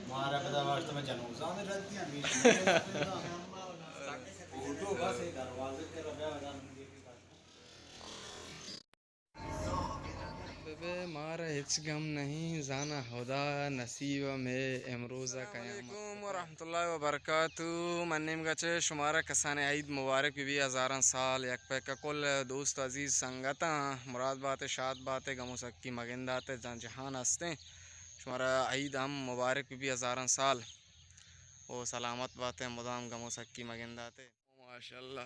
مارا پدا واسطہ میں جنوزان رہتی ہیں، ہمیشہ فوٹو بس ایک دروازے کے ربیا۔ ببے مارا ہچ گم نہیں، زانا ہدا نصیب میں امروزہ قیامت۔ السلام علیکم ورحمۃ اللہ وبرکاتہ۔ من نیمگا چہ شمارا کسانیں عید مبارک بی، بی ہزاراں سال۔ یک پیکہ کل دوست عزیز سنگتاں مراد باتے، شاد باتے، گم و سکی مگنداتے، جان جہان ہستیں۔ شمارا عید ہم مبارک بی، بی ہزاراں سال۔ او سلامت باتے، مدام گم و سکی مگنداتے۔ ماشاءاللہ۔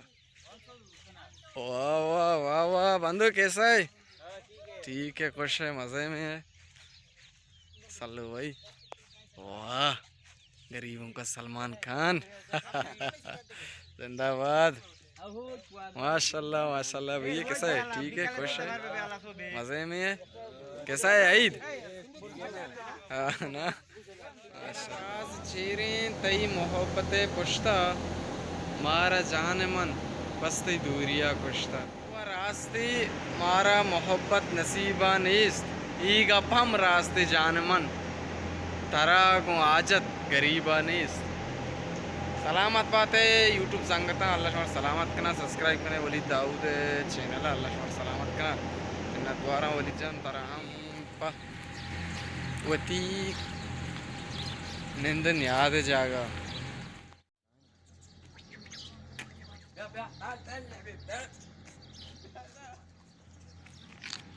واہ، واہ، واہ، واہ، بندو کیسا ہے؟ ٹھیک ہے، خوش ہے، مزے میں ہے۔ سلو بھائی۔ واہ، غریبوں کا سلمان خان۔ زندہ باد۔ ماشاءاللہ، ماشاءاللہ، بھیا کیسا ہے؟ ٹھیک ہے، خوش ہے، مزے میں ہے۔ کیسا ہے عید؟ ہاں نا۔ راز چیریں تئی محبت ءِ پشتا، مارا جان من بس تئی دوریا کشتا۔ و راستی مارا محبت نصیبا نیست، ای گپ ہم راستی جان من، ترا گوں حاجت غریبا نیست۔ سلامت باتے یوٹیوب سنگتاں، اللہ شمار سلامت کنا، سبسکرائب کنے ولید داؤد چینل، اللہ شمار سلامت کنا۔ منت واراں ولید جان، ترا ہم پہ وتی نند ءُ نیاد ءِ جاگہ۔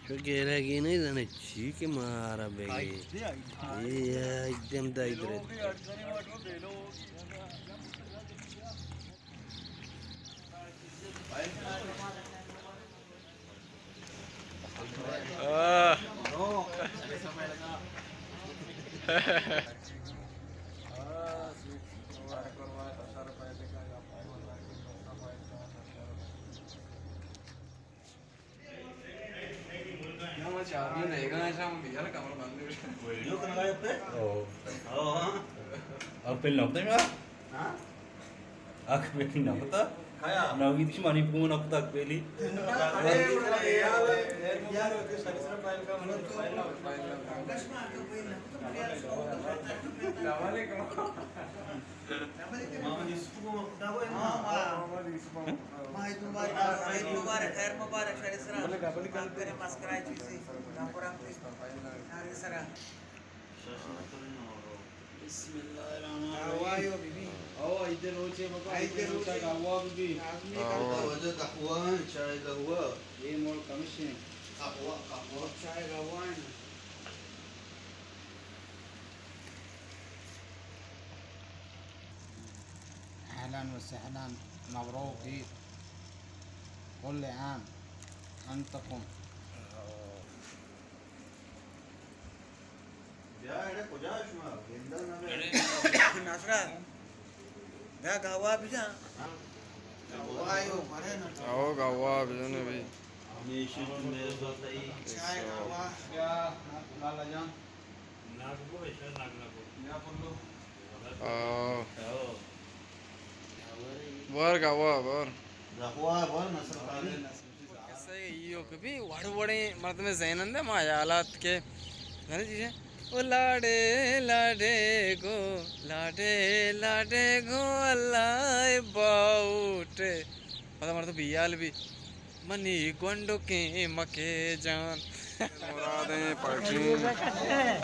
تو گیرگی نہیں زنے چی کہ مارا بگی۔ یہ ایک دم دائی درد۔ آہ۔ چابی دیگا ہے، شام بیار کمر بند ہے۔ او۔ او، ہاں۔ اب پہلے نقطے میں آ؟ ہاں؟ اک پہلی نہ پتا۔ کھایا؟ نہ ہوئی تھی مانی پون اب تک پہلی۔ السلام علیکم۔ محمد یوسف کو خدا کو ہے نا؟ ہاں، ہاں۔ محمد یوسف کو۔ عید مبارک، خیر مبارک، شر سرا۔ بلے ڈبل کر۔ کرے مسکرائے چیزی۔ نام پر آپ۔ شر سرا۔ بسم اللہ الرحمن الرحیم۔ آوایو بی بی۔ او، عید روچے بابا، عید عید روچے۔ روچے قہوہ بی بی۔ لازمی آو۔ قہوہ۔ وجہ قہوہ ہے، چائے قہوہ۔ یہ مول کمشیں۔ قہوہ، قہوہ۔ چائے قہوہ ہے نا۔ اهلا وسهلا، مبروک عید، کل عام انتم۔ بیا اڑے کجا شما؟ گندل نہ بیا۔ نصرت، بیا گاوا بجا۔ گاوا یو بڑے نا۔ او گاوا بجنے بی۔ ہمیشہ تم میرے ساتھ ہی۔ چائے گاوا۔ بیا لالا جان۔ ناگو ایشا ناگ ناگو۔ بیا پلو۔ او۔ او۔ بار گاوا بار۔ گاوا بار نصر خان۔ کسے ایوک بی وڑ وڑیں مردم ذہن اندے ما حیالات کے زانے چیزیں۔ او لاڈے لاڈے گو، لاڈے لاڈے گو اللہ باوٹ۔ پدا مردم بیال بی منی گونڈو کے مکے جان۔ مرادیں پارٹی۔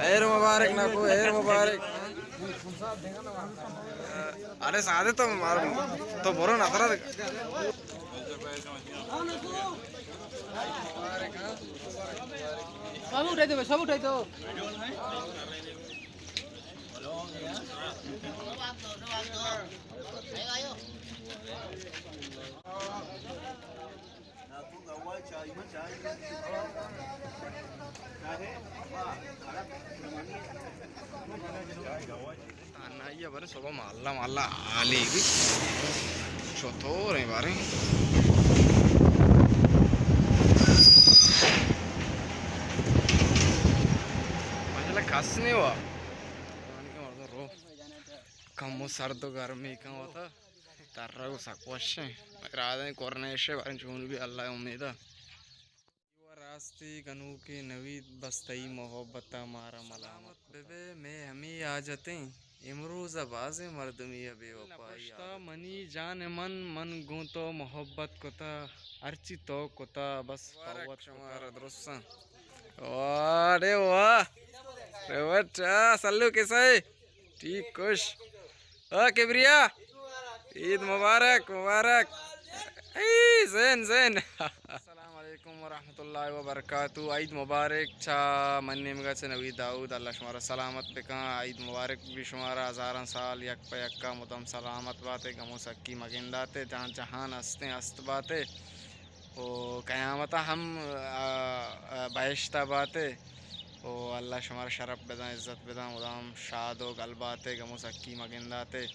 ایر مبارک ناکو، ایر مبارک۔ ارے سادے تو مار، تو برو نہ ترا۔ سب اٹھائی دو، سب اٹھائی دو۔ تہنائی ءَ باریں صبح مالا مالا حالی گی چطور ہیں باریں۔ ماشاءاللہ کس نہیں ہوا۔ کم و سرد و گرمی کم ہوتا۔ ترگ و سک وش ہیں۔ ارادہ ہیں کرنے شے باریں چون بھی اللہ امید ہے۔ ہستی گنوکیں نوید، بس تئی محبت ءَ مارا ملامت بہ بئے، مئے ہمے حاجت ایں۔ امروز ءَ بازیں مردمی ءَ بے وفائی نپشتہ عادت منی جان من، من گوں تو محبت کتہ، ہرچی تو کتہ بس مبارک فوت کتہ۔ شمارا درستاں۔ واہ رے واہ۔ رے وٹ، آ، سلو کیسا ہے؟ ٹھیک، خوش۔ او کبریا، عید مبارک، مبارک۔ اے، زین، زین۔ السلام علیکم ورحمۃ اللہ وبرکاتہ۔ عید مبارک چا من نیمگا چہ نوید داؤد۔ اللہ شمارا سلامت بکن۔ عید مبارک بی شمارا، ہزاراں سال یک پہ یکا مدام سلامت باتے، گم و سکی مگنداتے، جہاں جہان ہستیں ہست باتے۔ و قیامت ہم، آ، آ، بہشت باتے۔ و اللہ شمارا شرف بدن، عزت بدن، مدام شاد و گل باتے، گم و سکی مگنداتے۔